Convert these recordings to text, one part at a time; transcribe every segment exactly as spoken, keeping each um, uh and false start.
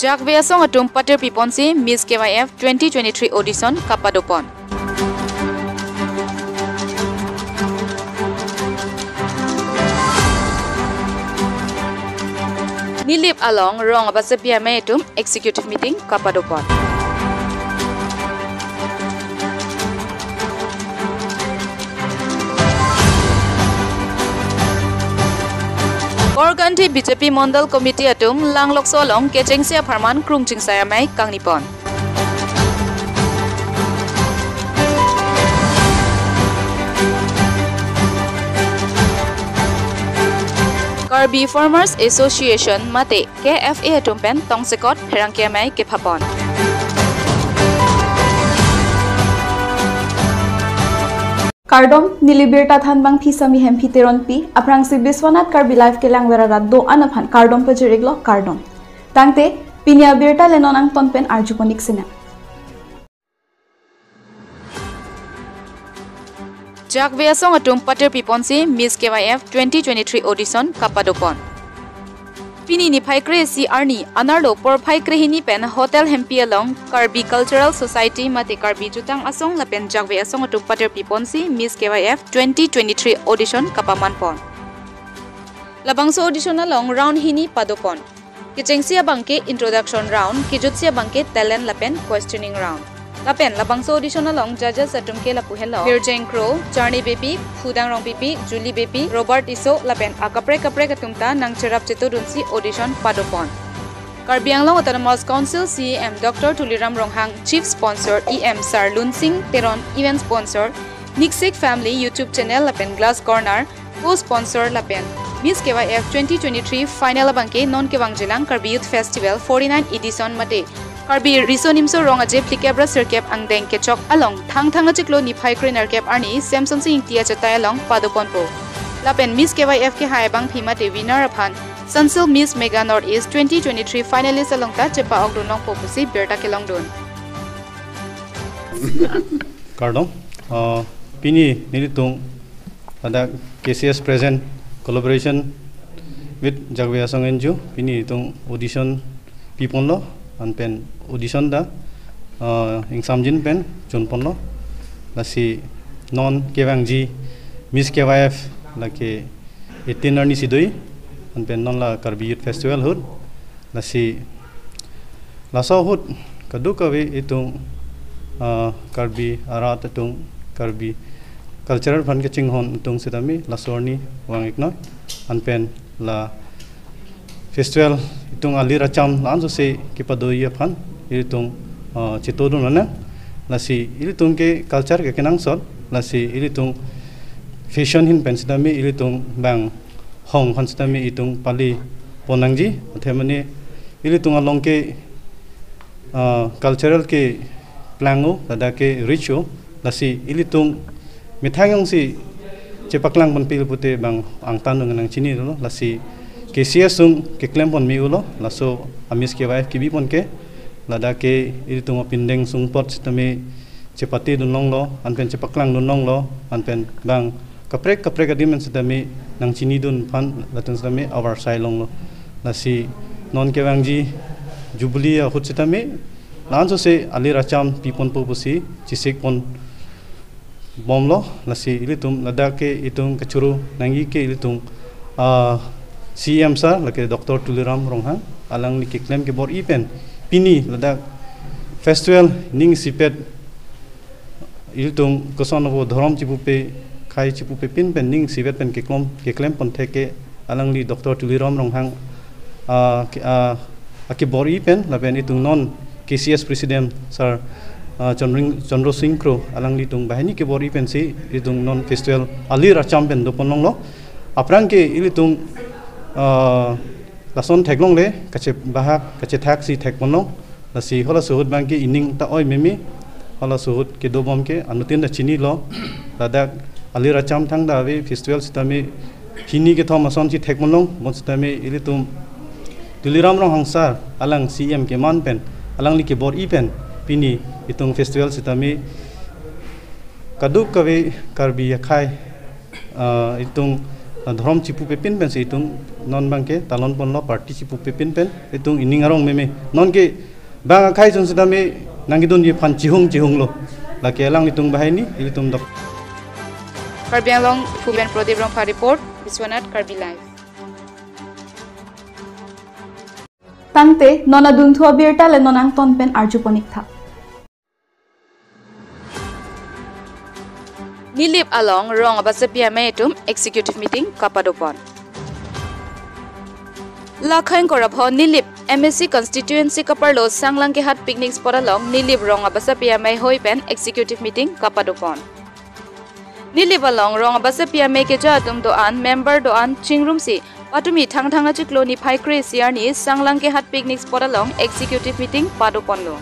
Jakve asong atum patir piponsi Miss K Y F twenty twenty-three audition kapadopon. Nilip along rong abasepi amei atum executive meeting kapadopon. Korkanthi B J P Mondal Committee atum Langlokso along kechengsi apharman krung chingsai amei kangnipon. Karbi Farmers Association mate K F A atum pen tongsekot pherangke amei kephapon. Kardom, neli birta thanbang Phisami Hemphi Teronpi, aphrangsi Biswanath Karbi Live kelangver arat do-an aphan kardom pajir-iklo, kardom. Tangte, pini abirta le non angton pen arjupon-ik sinang. Jakve asong atum patir piponsi Miss K Y F twenty twenty-three audition kapadopon. Pini niphai kre-isi arni anerlo porphai krehini pen Hotel Hempi along Karbi Cultural Society mate Karbi Jutang Asong lapen Jakve asong atum patir piponsi Miss K Y F twenty twenty-three audition kapamanpon. Labangso audition along round hini padopon. Kechengsi abangke introduction round, kejutsi abangke talent lapen questioning round. Lapen labangso audition along judges atum ke lapu henlo: Mirjeng Kro, Charni Beypi, Phudang Rongpipi, Julie Beypi, Robert Tisso lapen akaprek kaprek atum ta nangcherap chetodunsi audition padopon. Karbi Anglong Autonomous Council C E M Doctor Tuliram Ronghang, Chief Sponsor E M Sir Lunsing Teron, Event Sponsor Niksik Family YouTube Channel lapen Glass Corner, co-sponsor lapen Miss K Y F twenty twenty-three final abangke non kevangjilang Karbi Youth Festival forty-nine edition mate Karbi Riso Nimso Rong Aje phlikep ra sirkep angdeng kechok along Thangthang achiklo niphai krenerkep arni Samson Sing Ingti achatai along padoponpo. Lapen Miss K Y F kehai abangpi mate winner aphan Sunsilk Miss Mega North East twenty twenty-three finalist along ta chepa-okdun longpo pusi birta kelongdun. Kardom, ah, pini nelitum ladak K C S present collaboration with Jakve Asong N G O, pini itum audition piponlo, anpen audition ta, ah, ingsamjin pen chunponlo. Lasi non kevangji Miss K Y F lake eighteen arni si do-i, anpen non la Karbi Youth Festival ahut. Lasi laso ahut kadokave itum, ah, Karbi arat atum, Karbi cultural aphan kachinghon atum sitame laso arni vang-iknoi. Anpen la festival itum alir acham la-ansosi kepado-i aphan ilitum, ah, chetodun lonang. Lasi ilitum ke culture ke kenangsot, lasi ilitum fashion ahin pen sitame ilitum bang hong aphan sitame itum pali pon nangji, athe mane ilitum along ke, ah, cultural ke plang-o, ladak ke rich-o, lasi ilitum methang jongsi chepaklang ponpe pute bang angtan nangchinilo, lasi K C S sung keklem pon me-olo, laso a-Miss K Y F kebipon ke, ladak ke ilitum apindeng sung apot sitame chepatedun longlo, anpen chepaklangdun longlo, anpen bang kaprek kaprek adim pen sitame nangchinidun aphan latum sitame avarsai longlo. Lasi non kevangji Jubilee ahut sitame la-ansosi alir acham piponpo pusi chesik ponbomlo. Lasi ilitum ladak ke itum kachoro nangji ke ilitum, ah, C E M sir lake Doctor Tuliram Ronghang, alangli keklem kebor-i pen pini ladak festival ning isipet ilitum koson avo dhorom chipupe, khei chipupe pin pen ning isivet pen keklem, keklem pon thek ke alangli Doctor Tuliram Ronghang, ah, ke, ah, akebor-i pen lapen itum non K C S President Sir, ah, Chandring-, Chandra Sing Kro alanglitum banghini kebor-i pensi itum non festival alir acham pen dopon longlo. Aphrang ke ilitum, ah, lason theklongle, kachebahak kachethak si thekponlong. Lasi halaso ahut abangke ining ta oi meme, halaso ahut kedobom ke anuttin ta chinilo. Ladak alir acham thangta ave festival sitame hini kethom asonsi thekponlong, bonsitame ilitum Tuliram Ronghang sir alang C E M keman pen, alangli kebor-i pen pini itum festival sitame kadokave Karbi akhei, ah, itum Dhorom chipupe pin pensi itum non abangke talon ponlo, party chipupe pin pen itum ining arong meme. Nonke bang akhai chun sitame nangkedunji aphan chihung chihunglo. Lake alanglitum banghini ilitum dok. Karbi Anglong, Phuben Prodip Rongphar report, Biswanath Karbi Live. Tangte, non adunthu abirta le non angton pen arjupon-ik tha. Nilip along rong abasapi amei atum executive meeting kapadopon. Lakhang korapho Nilip M A C constituency kaparlo Sanglangkehat picnic spot along Nilip rong abasapi amei hoi pen executive meeting kapadopon. Nilip along rong abasapi amei keja atum do-an, member do-an chingrumsi patumi Thangthang achiklo niphai kre-isi arni Sanglangkehat picnic spot along executive meeting padoponlo.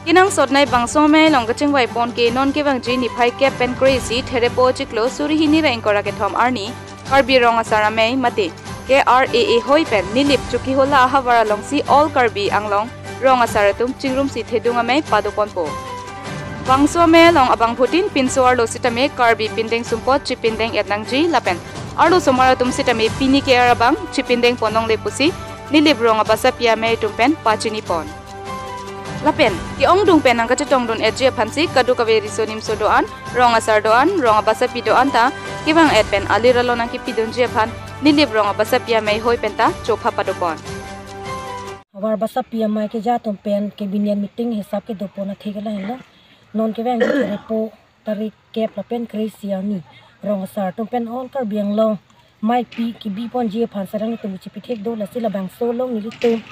Kenangsotnei bangso amei along kachingvaipon ke non kevangji niphai kep pen kre-isi Therepo achiklo suri hini ra ingkoi ra kethom arni Karbi Rong Asar Amei mate K R A A hoi pen Nilip Chokihola ahavar alongsi All Karbi Anglong rong asar atum chingrumsi thedung amei padoponpo. Bangso amei along abangphutin pinso arlo sitame Karbi pindeng sumpot chipindeng-et nangji lapen arlosomar atum sitame pini ke-er abang chipindeng pon longle pusi Nilip rong abasapi amei atum pen pachinipon. Lapen ke-ongdung pen nangkachetongdun-etji aphansi kadokave riso nimso do-an, rong asar do-an, rong abasapi do-an ta kevang-et pen alir along nangkepidunji aphan Nilip rong abasapi amei hoi pen ta chopha padopon. Havar basapi amei keja atum pen cabinet meeting hisap kedopon athe ke lahenlo. Non kevangji Therepo tarik kep lapen kre-isi arni rong asar atum pen All Karbi Anglong mei pi kebiponji aphan sarang atum chipithek do, lasi labangso along nelitum,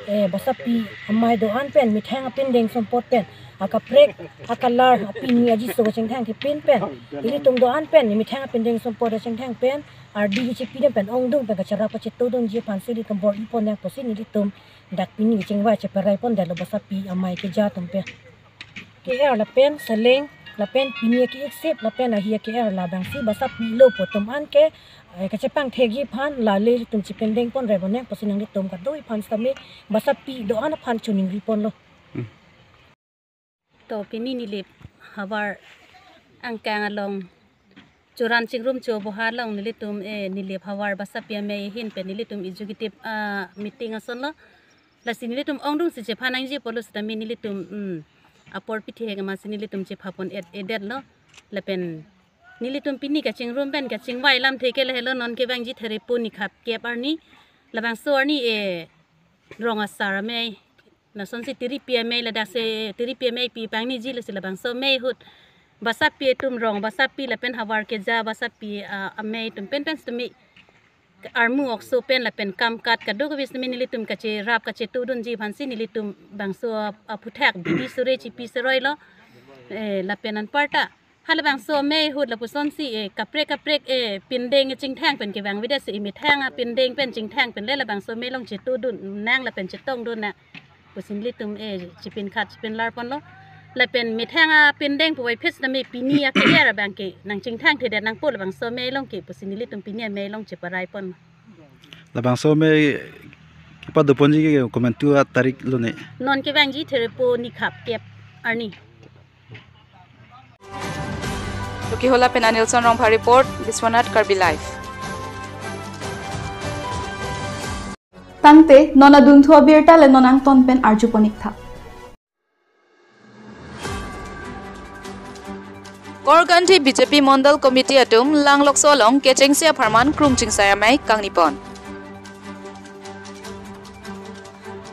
eh, basapi amei do-an pen methang apindeng sumpot pen akaprek, akalar, apini ajiso kachingthang thepin pen ilitum do-an pen methang apindeng sumpot kachingthang pen ardi kachipidun pen ongdung pen kacherap kachetodunji aphansi ilitum bor-ipon nang pusi nelitum dak pini kachingvai cheparaipondetlo basapi amei keja atum pen. Ke-er lapen seleng lapen pini ke-ik sip lapen ahi ke-er labangsi basapi lo pu atum an ke, eh, kachepangthekji aphan lale ilitum chipindeng ponre boneng pusi nanglitum kadoi aphan sitame basapi do-an aphan choningriponlo. Hmm. To pini Nilip havar angkang along Choran Chingrum Choboha along nelitum, eh, Nilip havar basapi amei ahin pen nelitum executive, ah, meeting asonlo. Lasi nelitum ongdungsi chepha nangji apotlo sitame nelitum, mm, apor pithek amatsi nelitum chephapon-et, edetlo. Lapen nelitum pini kachingrum pen kachingvai alamthe ke lahelo, non kevangji Therepo niphai kep arni. Labangso arni, eh, rong asar amei. Lasonsi tiripi amei ladaksi tiripi amei pi pangniji, lasi labangso amei ahut basapi atum, rong basapi lapen havar keja basapi, ah, amei atum penpen sitame armu okso pen lapen kamkat kadokave sitame nelitum kacherap kachetodunji aphansi nelitum bangso aphuthak bidi sore chipi seroilo. Eh, lapen anparta halabangso amei ahut lapusonsi, eh, kaprek kaprek, eh, pindeng chingthang pen kevang avedetsi methang apindeng pen chingthang pen le labangso amei along chetodun nang lapen chetongdun nang pusi nelitum, eh, chipinkhat chipinlarponlo. Lapen methang apindeng puvoiphit sitame pini ke-er abangke nangchingthang thedet nangpo labangso amei along ke pusi nelitum pini amei along cheparaipon. Labangso amei kepadoponji ke komantu atarik lone? Non kevangji Therepo niphai kep arni. Chokihola pen Anilson Rongphar report, Biswanath Karbi Live. Tangte, non adunthu abirta le non angton pen arjupon-ik tha. Korkanthi B J P Mondol Committee atum Langlokso along kechengsi apharman krung chingsai amei kangnipon.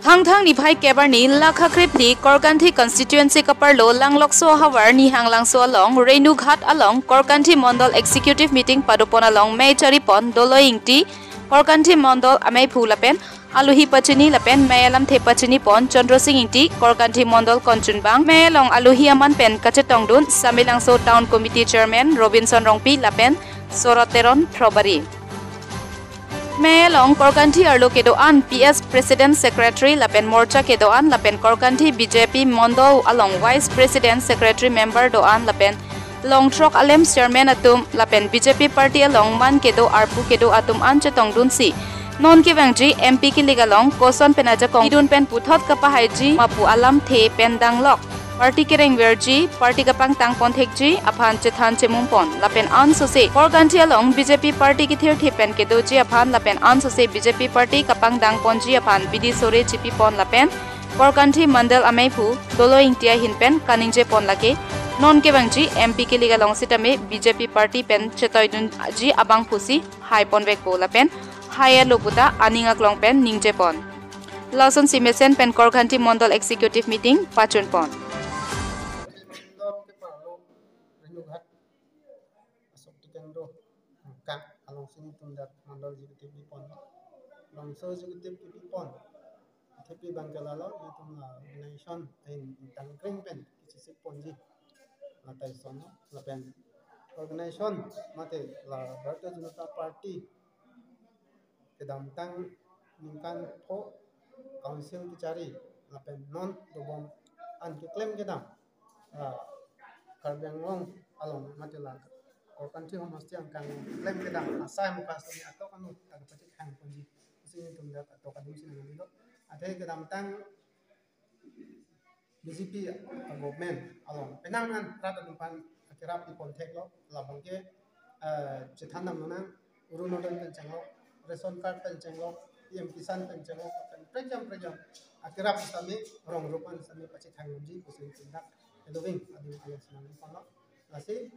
Thangthang niphai kep arni lakha krephli Korkanthi constituency kaparlo Langlokso havar Nihanglangso along Renughat along Korkanthi Mondol Executive Meeting padopon along mei charipon Doloi Ingti, Korkanthi Mondol ameiphu lapen alohi pachini lapen mei alamthe pachinipon Chandra Sing Ingti, Korkanthi Mondol Konchunbang, mei along alohi aman pen kachetongdun Samelangso Town Committee Chairman Robinson Rongpi lapen Sorot Teron Throbari. Mei along Korkanthi arlo kedo-an P S President Secretary lapen Morcha kedo-an lapen Korkanthi B J P Mondol along Vice President Secretary member do-an lapen Longthrok alem Chairman atum lapen B J P party along man kedo arpu kedo atum an chetongdunsi non kevangji M P kilik along koson pen ajakong idun pen puthot kapahaiji ma pu alamthe pen danglok. Party kerengverji, party kapangtang ponthekji aphan chethan chemum pon. Lapen ansose Korkanthi along B J P party kethirthip pen kedoji aphan lapen ansose B J P party kapangdang ponji aphan bidi sore chipi pon lapen Korkanthi Mandal ameiphu Dolo Ingti ahin pen kaningje pon lake. Non kevangji M P kilik along sitame B J P party pen chetoidunji abang pusi hai ponvekpo lapen hai alo puta aning aklong pen ningje pon. Lasonsi mesen pen Korkanthi Mandal Executive Meeting pachun pon. Asok tikan do angkang alongsi nelitum dak mandal executive pipon. Bangso executive pipon. Thepi bangke lalo nelitum la organization ahin tangkring pen kechisik ponji. Latai sono lapen organization mate la Bharatiya Janata Party kedamtang ningkan pho council kechari lapen non dobom an keklem kedam, ah, Karbi Anglong along mate la Korkanthi homosti angkang klem kedam asai muka sami atok anu tangpachethang ponji. Isi nelitum dak atok adim si nangli do. Athe kedamtang B J P government along penang an rat atum aphan kerap ipon theklo, labangke, eh, chethan dam nang, Orunodoi pen chenglo, ration card pen chenglo, P M Kisan pen chenglo, pen prejam prejam akerap sami rong rupan sami pachethang nangji pusi nelitum dak eloving adim along si nangpon lo. Lasi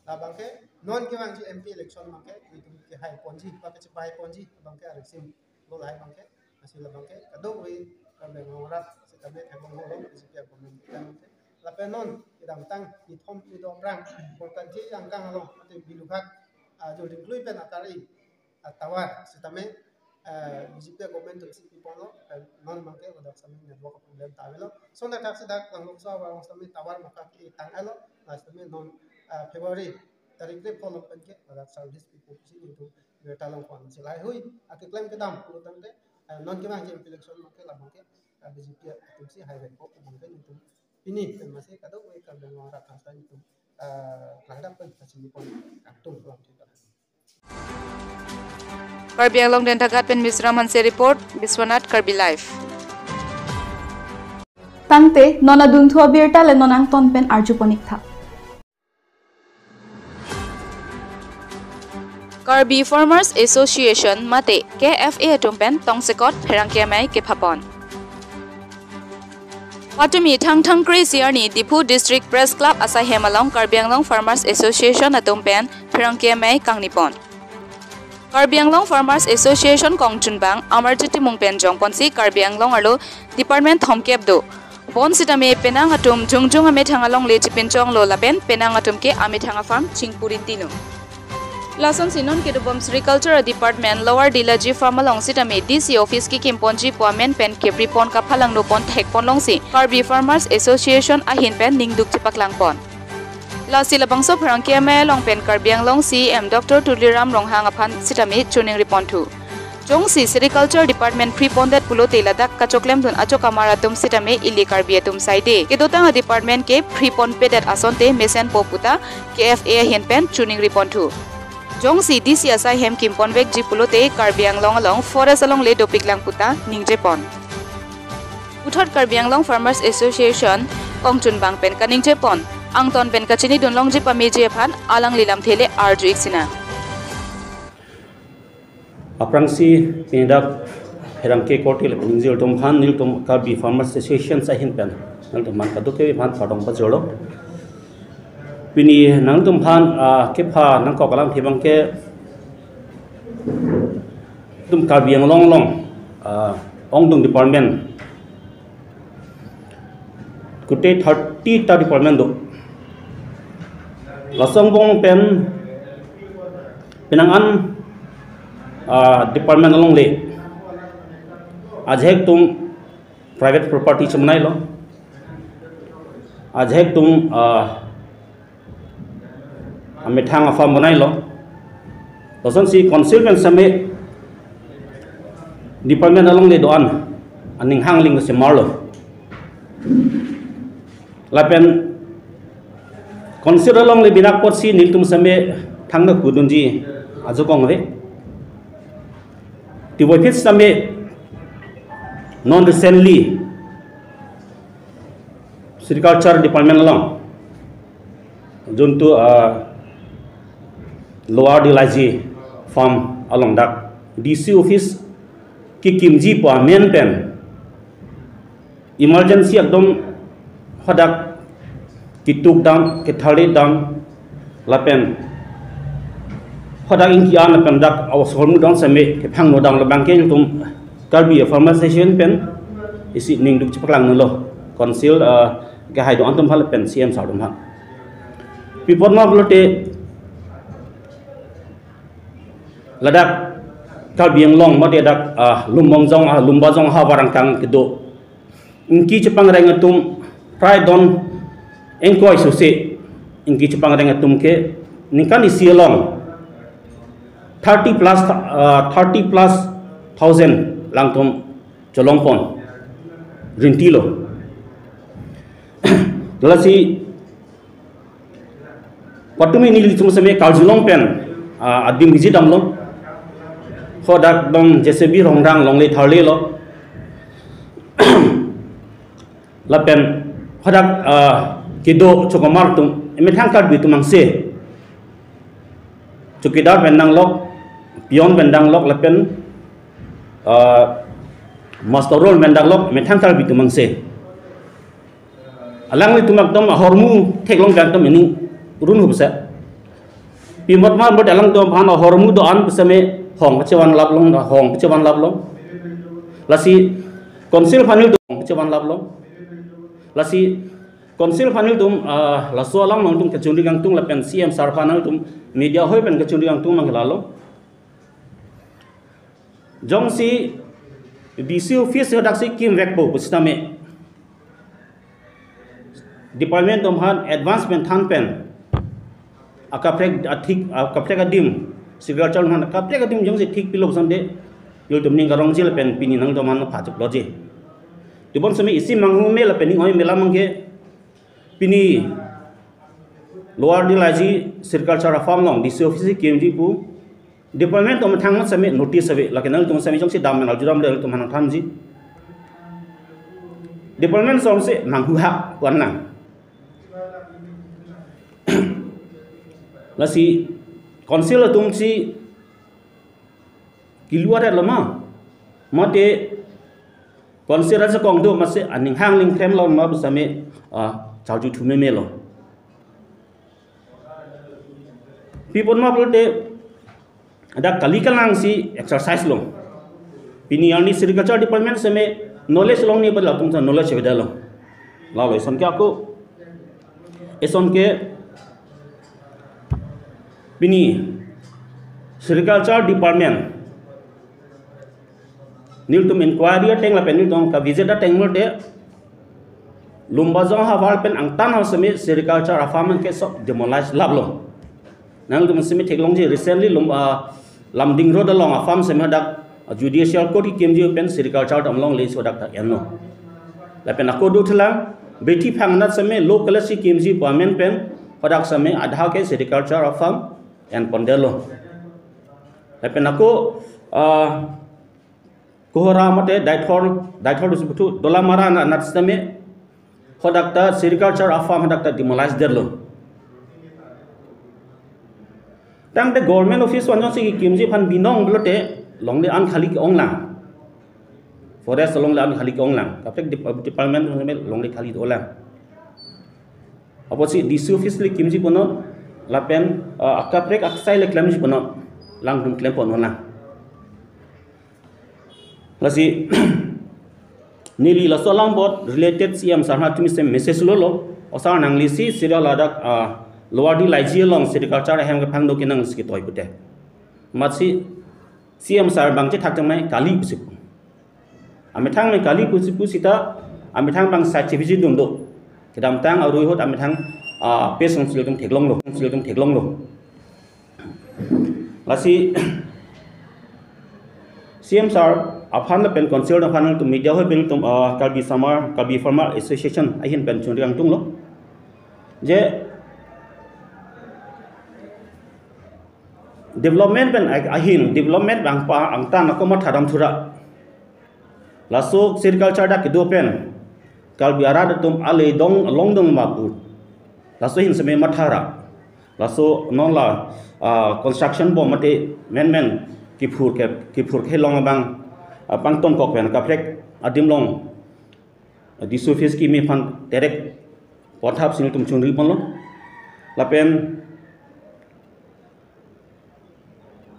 labangke non kevangji M P election bangke nelitum kehai ponji, bangke chepai ponji, bangke arisim lo lahai bangke, lasi labangke kadokave Karbi Anglong arat sitame theklong lo B J P government kita bangke. Lapen non kedamtang nithom nido aphrang Korkanthi angkang along mate Bilughat, ah, Jording Klui pen akari, ah, tower sitame, eh, B J P government atum si pipon lo, eh, non bangke ladak sami network problem ta avelo. Sonta thaksi dak Langlokso avar along sami tower maka ketang alo, la sitame non, eh, February tarik krepho along pen ke ladak service pipo pusi nelitum birta long pon si lahaihui akeklem kedam pulo tangte, eh, non kevangji M P election bangke labangke, eh, B J P atum si haivekpo bangke nelitum pini pen masi kadokave Karbi Anglong arat tangsa nelitum, eh, kangdam pen kachini pon kangtung pulang thik. Karbi Anglong Dentaghat pen Misra Hanse report, Biswanath Karbi Live. Tangte, non adunthu abirta le non angton pen arju pon-ik tha. Karbi Farmers Association mate K F A atum pen tongsekot pherangke amei kepha pon. Patumi Thangthang kre-isi arni Diphu District Press Club asai hem along Karbi Anglong Farmers Association atum pen pherangke amei kangni pon. Karbi Anglong Farmers Association kongchunbang Amarjyoti Timung pen jongponsi Karbi Anglong arlo department thomkep do. Bonsitame penang atum jongjong amethang alongle chipinchonglo lapen penang atum ke amethang a-farm chingpurinti no. Lasonsi non kedobom Sericulture Department Lower Dilaji Farm along sitame D C office kekimponji pu amen pen kepripon kaphalangno pon thekpon longsi Karbi Farmers Association ahin pen ningduk chepaklang pon. Lasi labangso pherangke amei along pen Karbi Anglong C E M Doctor Tuliram Ronghang aphan sitame choningri ponthu. Jongsi Sericulture Department phri pondet pulote ladak kachoklemdun achokamar atum sitame ili Karbi atum saide. Kedotang a-department ke phri ponpedet asonte mesenpo puta K F A ahin pen choningri ponthu. Jongsi D C asai hem kimponvekji pulote Karbi Anglong along forest alongle dopiklang puta ningje pon. Puthot Karbi Anglong Farmers Association kongchunbang pen kaningje pon, angton pen kachinidun longji pameji aphan alangli lamthe le arju-ik sinang. Aphrangsi pini dak pherangke korte le ningje ultum aphan nelitum Karbi Farmers Association ahin pen nelitum aphan kadokave aphan pardon pajorlo. Pini nangtum aphan, ah, kepha nangkok alamthe abangke itum Karbi Anglong along, ah, ongdung department kute thirty ta department do. Laso angbong pen penang an, ah, department alongle ajahek atum private property chemanailo, ajahek atum, ah, amethang a-farm banailo. Lasonsi council pen sitame department alongle do-an aning hangling semarlo. Lapen council alongle bina apotsi nelitum sitame thangta kudunji ajakong ave. Tivoiphit sitame non recently Sericulture Department along, juntu, ah, Lower Dilaji farm along dak D C office kekimji pu amen pen emergency ekdom hadak ketuk dam, ketharli dam, lapen hadak ingki an lapen dak ahormu dam seme kephangno dam lo abangke ilitum Karbi Farmers Association pen isi ningduk chepaklang lo. Council, ah, kehai do-an atum aphan lapen C M sir atum aphan. Pi apot ma pulote ladak Karbi Anglong mate dak, ah, Lumbajong, ah, Lumbajong ahavar angkang kedo ingki chepangreng atum prai don ingkoi sose ingki chepangreng atum ke ningkan isi along thirty plus, ah, thirty plus thousand alangtum cholongpon, rinti lo. Lasi patumi nelitum seme karjulong pen, ah, adim biji damlo. Hadak dong J C B rongrang longle tharlelo. Lapen hadak, ah, kedo chokomar atum, emethang Karbi atum angse chowkidar pen danglok, peon pen danglok, lapen, ah, muster roll pen danglok, emethang Karbi atum angse. Alanglitum ekdom ahormu theklong pen ekdom ining run hup se. Pi apot ma pulote alangtum aphan ahormu do-an pu seme hong pachevan laplong, hong pachevan laplong. Lasi council aphan ilitum hong pachevan laplong. Lasi council aphan ilitum, ah, laso alam nangtum kachingri kangtung lapen C M sir aphan nangtum media hoi pen kachingri kangtung nang lalo. Jongsi D C office hadak si kimvekpo pusitame department atum aphan advance pen than pen akaprek athik, akaprek adim, sericulture aphan akaprek adim jongsi thik pilo sande, ilitum ning karongji lapen pini nangtum aphan phachok loji. Tebon seme isi manghu me lapen ning oi me lam abangke pini Lower Dilaji sericulture afarm along D C office kimji pu department atum thang seme notice ave, lake nangtum seme jongsi dam nang arju dam le tum nang thanji. Department atum si manghu ha pu an nang. Lasi council atum si kilu adet lo ma. Mate council ajakong do masi aning hang ning klem lo ma pu seme, ah, charju thu meme lo. Pi apot ma pulote dak kali kalang si exercise lo. Pini arni sericulture department seme knowledge longji pu latum ta knowledge cheveda lo. Lalo eson ke ako, eson ke pini sericulture department nelitum inquiry ateng lapen nelitum kavisit ateng pulote Lumbajong ahavar pen angtan ha seme sericulture afarm ke sok demolish laplo. Nangtum seme theklongji recently Lum-, ah, Lumding Road along afarm seme hadak, ah, judicial court kekimji pen sericulture atum longle so dak ta enlo. Lapen ako do thelang bethi phang anat seme low class kekimji pu amen pen hadak seme adha ke sericulture afarm enpondetlo. Lapen ako, ah, Kohora mate Deithor, Deithor dusi buthu Dolamara na, anat seme hadak ta sericulture afarm hadak ta demolish detlo. Tangte government office van jongsi kimji aphan binong pulote longle an khali ke-onglang. Forest longle an khali ke-onglang. Kaprek dep-, department seme longle khali dolang. Apotsi D C office le kimji punon lapen, ah, akaprek aksai le klemji punon. Alangtum klempon lang. Lasi neli laso alam apot related C M sir aphan tumi se message lolo. O sir nangli si sira ladak, ah, Lower Dilaji along sericulture ahem kephang do ke nangsi ketoi pute. Matsi C M sir abang chethak tangmai kali pusi pu. Amethang me kali pusi pu sita amethang abang side cheviji dun do. Kedamtang arui ahut amethang, ah, pes nangsi ilitum theklonglo, nangsi ilitum theklonglo. Lasi C M sir aphan lapen council aphan nangtum media hoi pen tum, ah, Karbi Samar, Karbi Farmer Association ahin pen chingri kangtunglo. Je development pen a-, ahin, development abang pa angtan ako mathadam thura. Laso sericulture dak kedo pen Karbi arat atum ale dong along dong ma pu. Laso hin seme mathara. Laso non la, ah, construction bom mate menmen kiphur ke, kiphur kelong abang, ah, pangton kok pen kaprek adim along, ah, disu phis kimi aphan terek pothap sing tum chunri ponlo. Lapen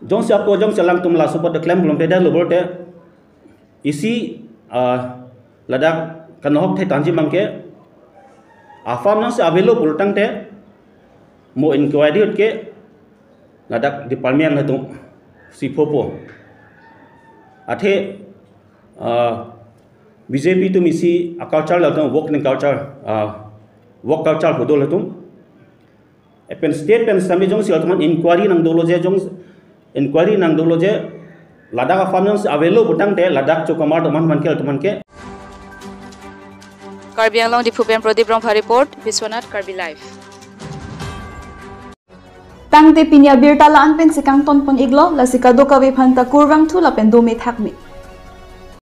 jongsi ako jongsi alangtum laso apot klem pulote dalo pulote isi, ah, ladak kanohok the tanji mangke, a-farm nangsi avelo pulotangte mo inquiry ut ke ladak department atum si phopo. Athe, ah, B J P atum isi a-culture latum work ning culture, ah, work culture hodol atum. Epen state pen sami jongsi altuman inquiry nangdolo je jong inquiry nangdolo je ladak a-farm jongsi avelo pulotangte ladak chokamar atum aphan ke altuman ke. Karbi Anglong Diphu pen Prodip Rongpha report, Biswanath Karbi Live. Tangte pini abirta la-an pensi kangton pon-iklo, lasi kadokave aphanta kurvangthu lapen dome thakme.